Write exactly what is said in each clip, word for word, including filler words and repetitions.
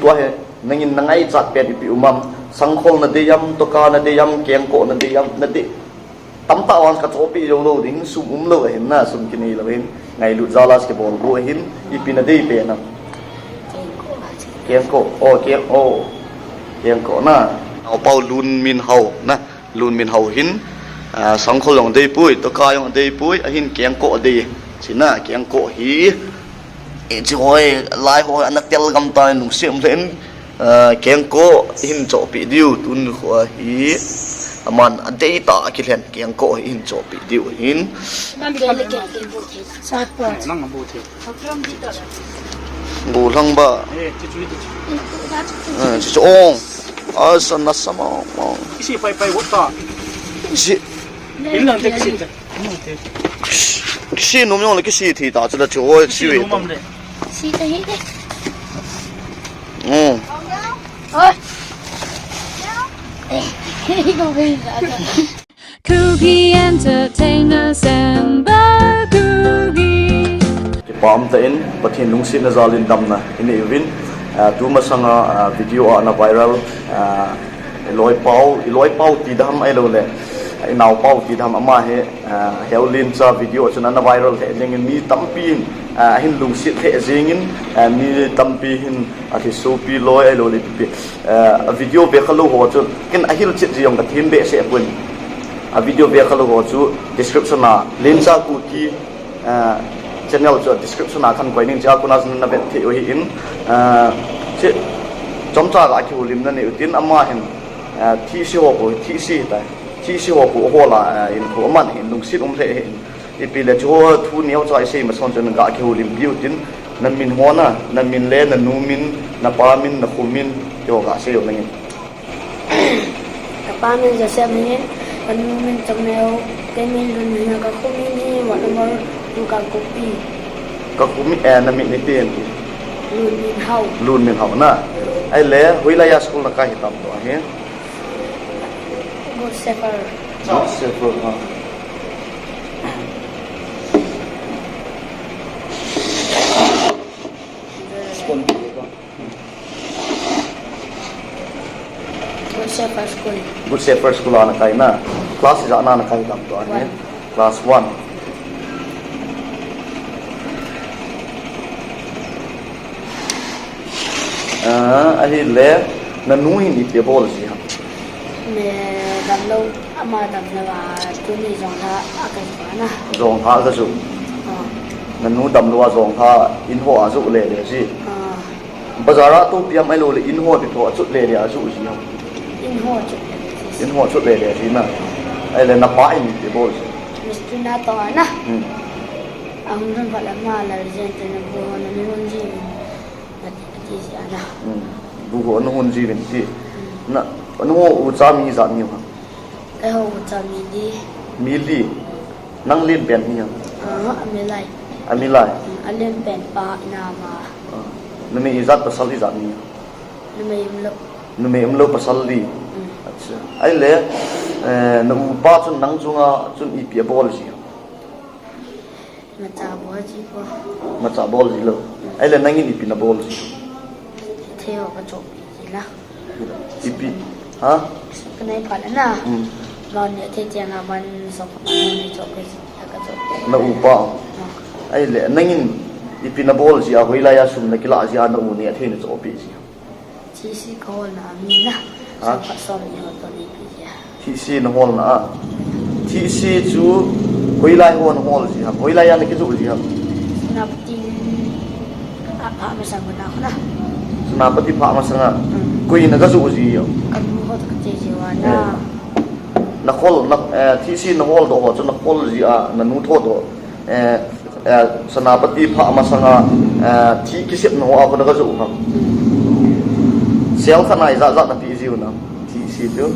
Tua hi, nangin nangaichat pen ipi um am, sangkhol nadei am, toka nadei am, kengkoh nadei am, nadei. Tamtah vang kachohpeh jou lou ding, sum umlou ahin na, sum kinei lou ahin, ngailut jal a kibol bou ahin, ipi nadei pen am. Kengkoh, oh, keng, oh. Kengkoh na. Naopau Lunminhao na. Lunminhao hin, ah, sangkhol jong adei poi, toka jong adei poi, ahin kengkoh adei. Chuna, kengkoh hi, eh, chi hoi, lai hoi, ana tel gam ta, nungsim len, ah, kengkoh hin chohpeh diu, tun hoi hi, aman adei ta, akilen kengkoh hi hin chohpeh diu hin. Nang abu thei. Gollhang ba. Eh, ti chu, ti chu. Eh, ti chu ong. Asa nasa ma, ma. Kisi pai pai vot ta. Kisi. Inlang te kisi ta. Kisi nom jong le kisi thi ta chu la chu oi si ve. Nom am le. Si ta hi de. Oh. Oh. Kuki Entertainers and Bakuki. Kipah umtah in, Pathen lungsetna jal in damna inei uvin, ah, tumasanga, ah, video a ana viral, ah, iloipau, iloipau ti dam ahilouleh, ah, inaopau ti dam ama hi, ah, Heolencha video a chun ana viral lheh jengin mi tampi in, ah, ahin lungset lheh jengin, ah, mi tampi hin athi sopi loi ahilouleh pipi. Eh, a video vekha lou ho chu, ken ahilchet jong kathem behseh pon. A video vekha lou ho chu description a Lencha Kuki, eh, channel chu description a kakoi ning, chua kona jong navet thei u ahin, eh, chomcha ga kihoulimna nei utin ama hin, eh, thihse ho bou, thihse hitai. Thihse ho bou hol a, eh, in thu aman hin lungset um lheh hin. Ipi le chu thu neocha isei masang chun ga kihoulimpi utin, namin ho na, namin le nanu min, napa min, nakho min, ti ho ga seiyo nangin. Kapa min Joseph ahin, kanu min Chongneo, kei min Lunmin, kakho min hi ward number two Kangpokpi. Kakho min, eh, namin ipi ham? Lunminhao. Lunminhao na. Ahile, hoilai a school nakai hitam tua hi? Good Shepherd. Good Shepherd, ha. Good Shepherd School. Good Shepherd School a nakai na. Class ijat na nakai tam tua hi? One. Class one. Ah, ahile, nanu hin ipi abol ji ham? Damdam lou, ama damlou a, tuni jong lha a kajoh na. Jong lha kajoh. Ah. Nanu damlou a jong lha in ho a joh lele ji. Ah. Bazar a topi am ahilouleh in ho ti tho a chot lele a joh ji ham? In ho chot lele ji. In ho chot lele ji na. Ahile napa hin ipi abol ji? Mistri na to na. Hmm. Ahung lhun phat le ama lal jen te na bu ho nanu hon ji. Ati, ati ji ana. Hmm. Bu ho nanu hon ji uvin ti. Hmm. Na, nanu ho ucha mi ijat mi u ham? Keiho ucha mi li. Mi li. Nang lenpen hi ham? Ah, amilai. Amilai. Hmm, alenpen pa ina ma. Ah. Numei ijat pasal ijat mi ham? Numei umlou. Numei umlou pasal li. Hmm. Acha. Ahile, eh, na upa chun nang chunga chun ipi abol ji ham? Imacha bol ji poi. Imacha bol ji lou. Ahile nangin ipi nabol ji? Thei ho kachohpeh ji la. Ipi? Ha? Kanei phat le na. Hmm. Ban neh thei tiang a ban sok, ban neh chohpeh ji, kachohpeh. Na upa. Ah. Ahile nangin ipi nabol ji a, hoilai a sum nakilah ji a na u neh thei nachohpeh ji? Thihse kaholna a mi na. Ha? Som khat som ni ho toh neipe ji a. Thihse naholna a. Thihse chu hoilai ho nahol ji ham? Hoilai a nakijoh ji ham? Senapati a phah masang na. Senapati phah masang a. Hmm. Koi nagajoh ji ham? Kanu ho toh kati ji uva na. Eh. Nakhol, na, eh, thihse naholdoh ho chu nakhol ji a, nanu thodoh. Eh, eh, Senapati phah masanga, eh, thih kisepna ho a koi nagajoh ham? Sel khat na ijat jat napeh jiu na, thihse chu?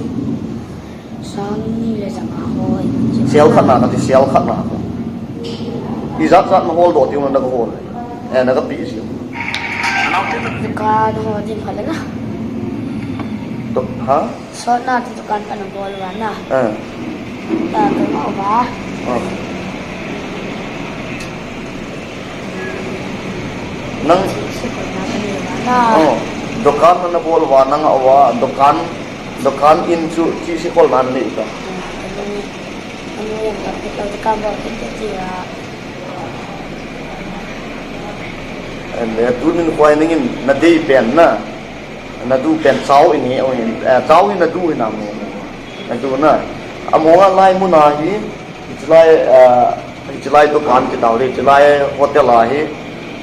Sang ni le janga ho. Sel khat na kati, sel khat na. Ijat jat naholdoh diu na nagahol? Eh, nagapeh jiu? Dukan ho ding khat le na. To, ha? Sotna ti dukan kana bol uva na. Ah. Ta ka ma uva. Ah. Nang. Sotna kana bol uva na. Oh. Dukan na bol uva nang a uva, dukan, dukan in chu thisi kholna nei ta. Anu, anu yang ka pita dukan bol in ka ti a. Ande, tunin khoi nangin nadei pen na. Nadu pen chao in hi, o hin, eh, chao in nadu in am. Nadu na. Amonga lai muna hi, hichelai, eh, hichelai dukan kitao le, hichelai hotel a hi,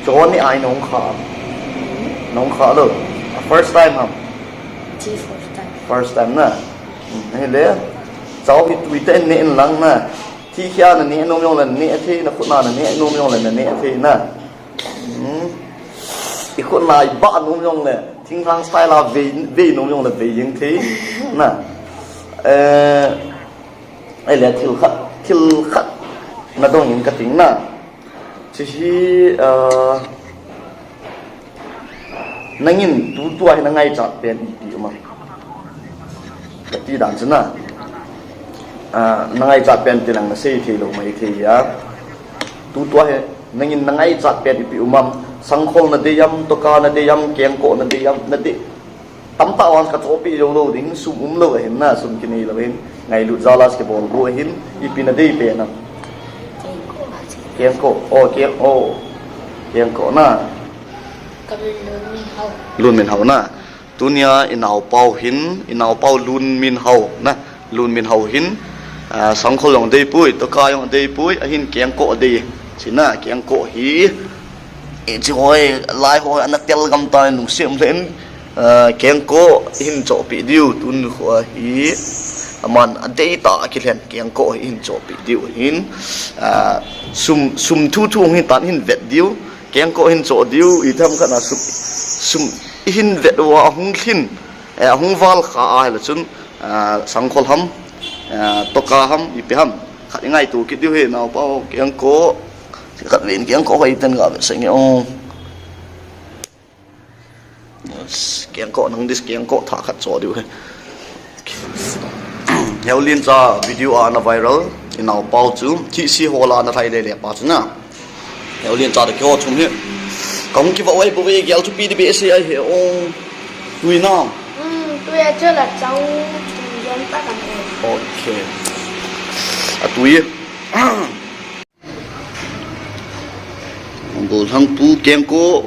choni ai nong kha. Nong kha lo. First time ham. Chi first time. First time na. Hmm, hile. Chao hi tui te ne in lang na. Thi khia na ne nom jong le ne thei, na khut na na ne nom jong le na ne thei na. Hmm. I khut na i ba nom jong le, thinglhang style a vei, vei nom jong le vei jeng thei. Na. Eh, ai le thil khat, thil khat. Na dong in ka ting na. Chi hi, eh, nangin tutua hi na ngaichat pen ipi um am. Ka ti dan chu na. Ah, na ngaichat pen ti nang na sei thei lou mai thei a. Tutua hi nangin na ngaichat pen ipi um am. Sangkhol na dei am, toka na dei am, kengkoh na dei am, na dei. Tamtah vang ka chohpeh jou lou ding, sum um lou ahin na, sum kinei lou ahin. Ngailut jal a kibol bu ahin, ipi na dei pen am. Kengkoh, oh, keng, oh. Kengkoh na. Ka min Lunminhao. Lunminhao na. Tunia i naopa u hin, i naopa u Lunminhao na. Lunminhao hin, ah, sangkhol jong dei poi, toka jong dei poi, ahin kengkoh dei. Chi na, kengkoh hi. E chi hoi, lai hoi, ana tel gam ta in lungsim len, ah, kengkoh hin chohpeh diu, tun khu hi. Aman adei ta a kilen kengkoh hin chohpeh diu hin. Ah, sum, sum thu thu hin tan hin vet diu. Kengkoh hin choh diu, i tham khat na sum, sum i hin vet uva ahung lhin, eh, ahung val kha a hile chun, ah, sangkhol ham, ah, toka ham, ipi ham. Khat i ngaito kit diu hi, naopa u, kengkoh, khat vin kengkoh hoi ten ga ve seng o. Yes, kengkoh nang dis kengkoh tha khat choh diu hi. Heulincha video a ana viral, i naopa u chu, thisi hol a ana lhai lele pa chu na. Heulincha te keiho chom hi. Kahung kivah uve, bou ve gel chu pi di be se ai he o. Tui na. Hmm, tui a chu la chau, tui jon ta kan e. Okay. A tui. Golhang pu kengkoh,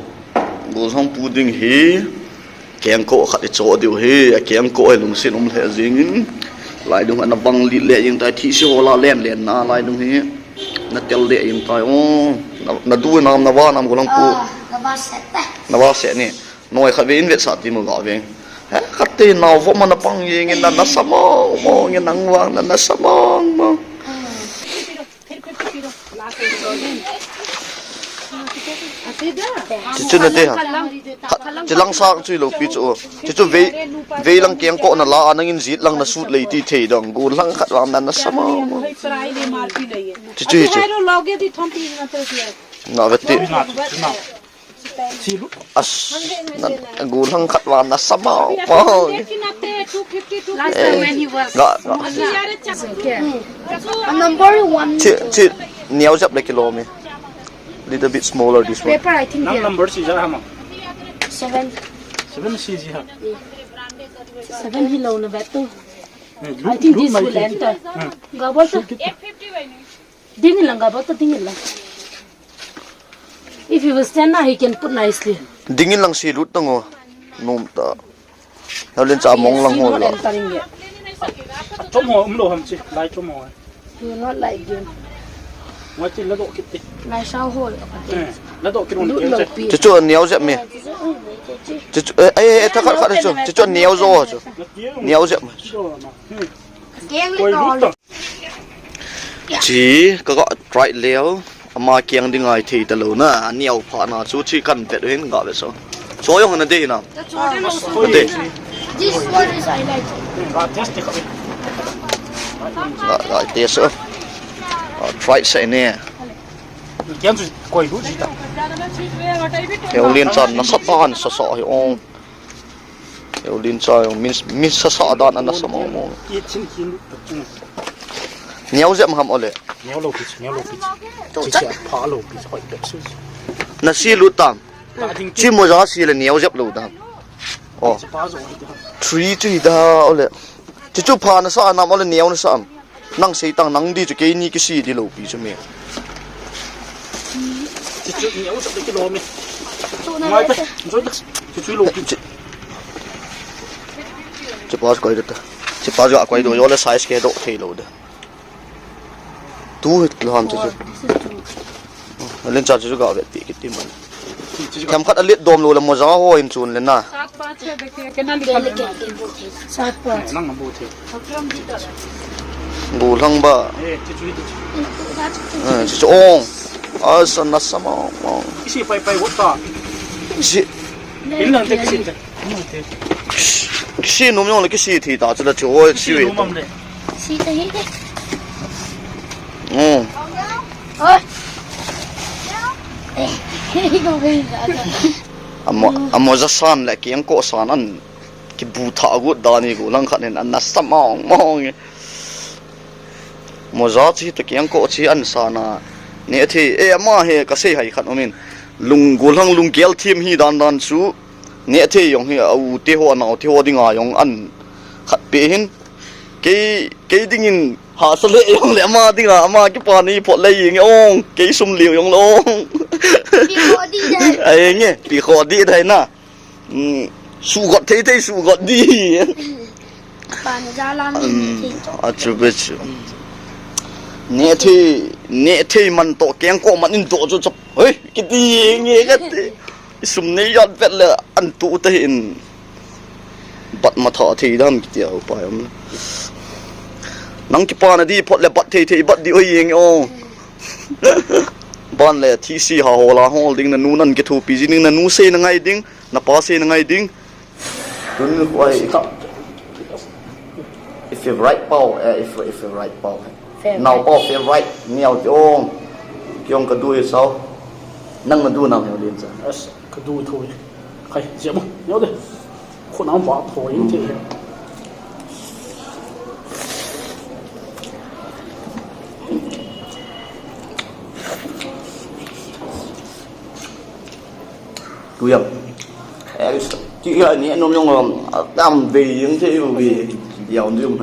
golhang pu ding hi, kengkoh khat i choh diu hi, a kengkoh hi lungset um lheh jingin, lai dung ana vang lit leh jing tai, thisi hol a len len na, lai dung hi, na tel leh jing tai, o, na, na du nam, na va nam golhang pu. Ah, na va se te. Na va se ni, noi khat ve in vetsah ti mo ga ve. He, khat te nao vo ma na pang jingin na, na sa mong mong in nang vang na, na sa mong mong. Hmm. Chuchu na te ha. Khat, chi lang sang chu i lou pi chu. Chuchu vei, vei lang kengkoh na la a nangin jet lang na sut lei ti thei dong. Golhang khat vang na na sa mong mong. Chuchu hi chu. Na ve ti. As, na, golhang khat vang na sa mong mong. Last time when he was Ga, ga. It's okay. A number one. Chi, chi, neo jep le kilom e. Little bit smaller this one. Paper, I think. Nang there. Number si ja hama. Seven. Seven si ji ha. Seven hi lou na vet tu. Hmm, I think this will enter. Hmm. Ga bol ta. Ding in lang ga bol ta, ding in lang. If he will stand now, he can put nicely. Ding in lang si lut tang o. Nom ta. Heulincha mong lang ho la. He's not entering yet. Chom ho um lou ham chi, lai chom ho. He will not like game. Ngai chi la doh kit ti. Lai sao ho. Eh, la doh kit un. Lut lou pi. Chuchu neo jep me. Chuchu, eh, eh, eh, tha khat khat chu. Chuchu neo jo chu. Neo jep. Keng le kol. Chi, ka ga try leo, ama kiang ding ai thei ta lou na, a niau pha na chu chi kan vet hin ga ve so. So jong na dei na. Na dei. This one is I like. Ga, ga test so. Ah, try sa ne. Kiang chu koi lu ji ta. Heulincha na sa tan sa sa hi ong. Heulincha jong min, min sa sa dan ana sa mong mong. I chin chin lut ta chu. Niau jep ham ole. Niau lou pi chu, niau lou pi chu. Chi chi pha lou pi chu, hoi pek su. Na si lut tam. Chi mo ja si le niau jep lou tam. Three chu hi da ole. Chu chu pha nasa nam ole neo nasa am. Nang sei tang nang di chu keini kisi di lo pi chu me. Chu chu neo chu ki lo me. Mai ta. Chu chu lo pi chu. Chu pa koi da ta. Chu pa jo koi do ole size ke do thei lo da. Tu hit lo ham chu chu. Len cha chu ga vet pi kiti man. Themkhat a let dom lo le moja ho in chun le na. सात पाँच है देखिए, कितना लिखा है? सात पाँच। Nang na bu the. Gu lang ba. Eh, chu chu chu. Eh, chu chu ong. Asa na sama ong. Isi pai pai wot ta. Si. Isi nang te isi te. Isi num yong le isi thi ta chu la chu oi si we. Sita hi. Oh. Oi. Amo, amo ja san le kiang ko san an kibu tha gut dani gu lang khat nen an na sa mong mong. Mo ja chi to kiang ko chi an sana. Ne thi e ama he ka sei hai khat umin. Lung gu lang lung gel thim hi dan dan chu. Ne thi yong hi a u te ho na u te ho dinga yong an khat pe hin. Kei, kei dingin hahsa le jong le ama dinga, ama kipa ni phot le jeng ong, kei sum liu jong le ong. Pi kho di dai. Ai nge, pi kho di dai na. Mm, su got thei thei su got di. Pa na ja lam ni thei cho. A chu be chu. Ne thei, ne thei man to keng ko man in to chu chop. Hoi, kiti nge kati. Sum nei jat vet le an tu te hin. Bat ma tha thei dam kiti a upai am. Nang kipa na di phot le bat thei thei bat di oi jeng o. Ban le thi si ha hol a hol ding na nu nan kithopi ji ding na nu sei na ngai ding na pa sei na ngai ding. Tun koi. If you right pau, eh, if, if you right pau. Favorite. Nau pau favorite, niau ti ong. Kiong ka du e sao. Nang na du nam niau din sa. As, ka du thui. Khai, siap mo. Niau de. Khun am ba thui in ti. Tu yam. Eh, ti ya ni nom yong lam. Tam ve yong ti u ve. Yau ni yong.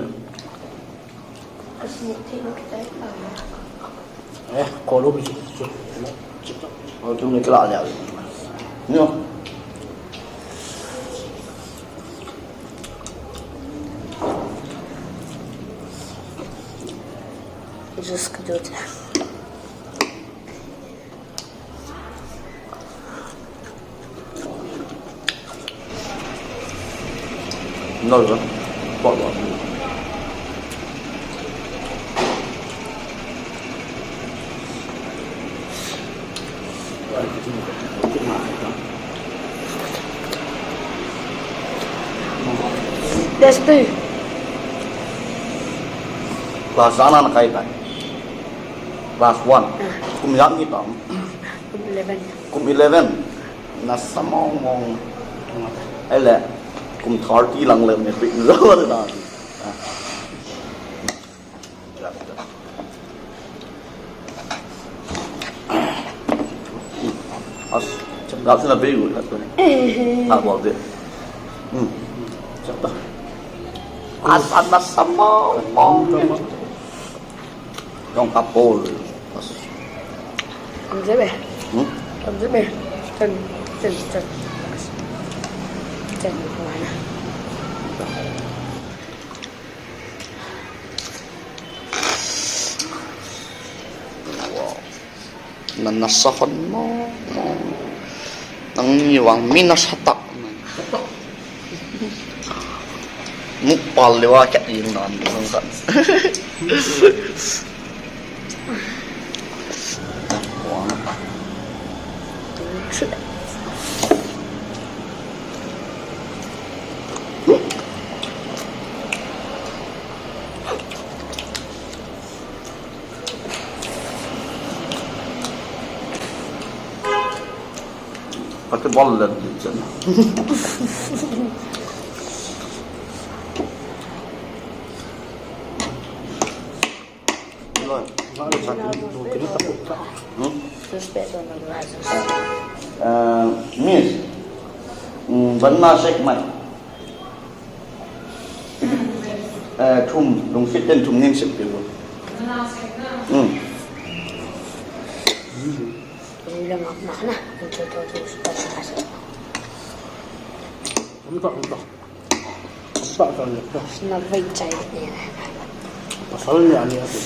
Eh, ko lo bi. Ko tu ni kla le. Ni. Just do it. No, no. What, what? There's two. Class ana na kai tai. Class one. Ah. Kum yang ni tam. Kum eleven. Kum eleven. Na sa mong mong. Ai le. Kum thirty lang le me pi zo le na. Ah. As, chap gap sina begu la tu. Ha bol de. Hmm. Chap ta. As, as na sa mong mong. Dong ka pol. Bas. Kam je be. Hmm? Kam je be. Ten, ten, ten. Ten, one. Wow. Na, na sa hon mo, mo. Nang ni vang mi na sa tak. Mukbang le wa kya yung nan, yung kan. Pati bol le di chen. Hmm? Uh, miss, mm, banana shake mai. Eh, thum, lungset ten thum ning sep pe u. Hmm. Umta, umta. Umta, umta. Pasal ni ani ati.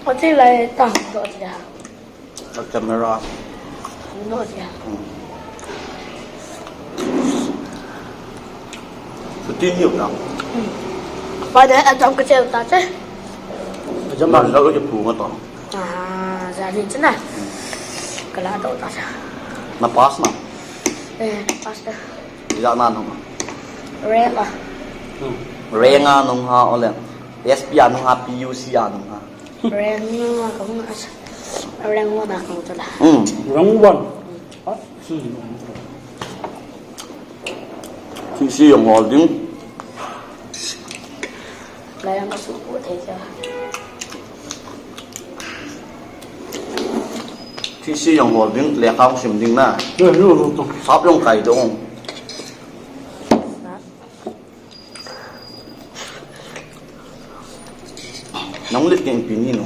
Ati lai ta do dia. A camera. No dia. Hmm. Shooting ni na. Hmm. Pai da a jam ka cheu ta che. A jam ma lo ke pu ma to. Ah, ja ni chena. Kala do ta cha. Na pass na? Eh, pass da. Ijat na nung? Rank a. Hmm. Rank a nung ham ole S P a nung ham, P U C a nung ham? Rank nung a kahung a. Rank one a kahung ta la. Hmm. Rank one. Ah, hmm. Sisi jong hol ding. Lai ang kasu ko thei cha. Sisi jong hol ding, lekha hung sim ding na. Sap jong kai dong. Nang let keng pi ni no.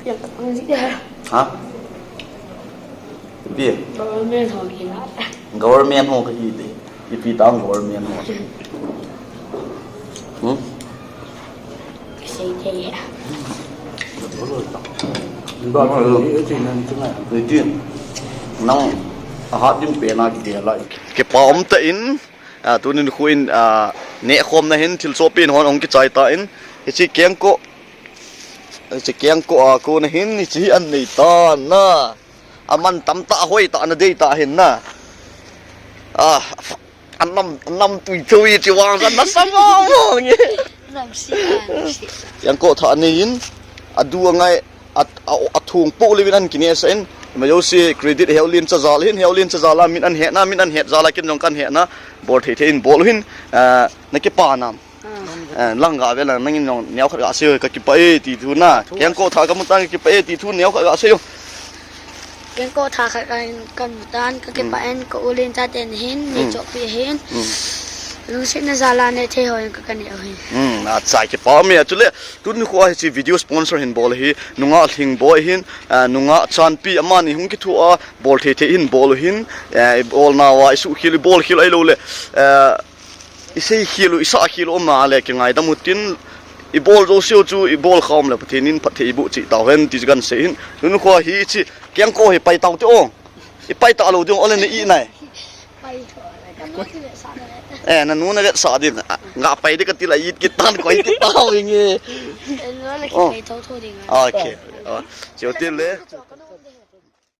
Piang ka pang ji ha. Ha? Pi. Government ho ki na. Government ho ka hi de. Ipi tang government ho. Hmm? Sei thei ha. Ba, ni ti nan ti ngai. Ni ti. Nang a hat ding pen a ki de lai. Kipa um ta in. A, tunin khu in, a, nehkhomna hin thil chohpeh in hon hung kichai tan. Hiche kengkoh, hiche kengkoh a kona hin hiche hi an nei tan na. Aman tamtah hoi tah na dei tah hin na. A, anam, anam tui tui chi vang san na sa mo mo nge. Nam si, nam si. Kengkoh thah nei in, adu angai. A, a, a thung po levin an kinehsah in, ima jouse credit Heolin cha jal hin, Heolin cha jal a min an hetna, min an het jal a ken jong kan hetna, bol thei thei in bol u hin, a, na kipa nam. Ah. A, lang ga ve lang, nangin jong neo khat ga sei u, ka kipah e ti thu na. Kengkoh thah ka mu tan ka kipah e ti thu neo khat ga sei u. Kengkoh thah khat ka, ka mu tan ka kipah in, ka u len chaten hin, nei chohpeh hin. Lungsetna jal a neh thei ho in ka, ka neh u hin. Hmm, a chai kipah me a chule. Tuni khu a hiche video sponsor hin bol hi, nungah Lhingboi hin, a, nungah Chanpi amani hung kithoa, bol thei thei hin bol u hin, a, i bol nauva, i suhkhel, i bolkhel ahilou le, a, i seikhel u, i sahkhel u um a le, kingaidam u tin, i bol jouse u chu, i bol kha um le, Pathen in phatthei boh cheh tau hen, ti chu kan sei hin. Tuni khu a hiche, kengkoh hi pai tau te o. I pai talou ding, ole na i nai. Eh, nanu na vetsah din. A, nga pai di kati la it kit tan koi kit tau inge. Eh, nu na kipai thotho ding a. Okay. Oh, chiu tin le.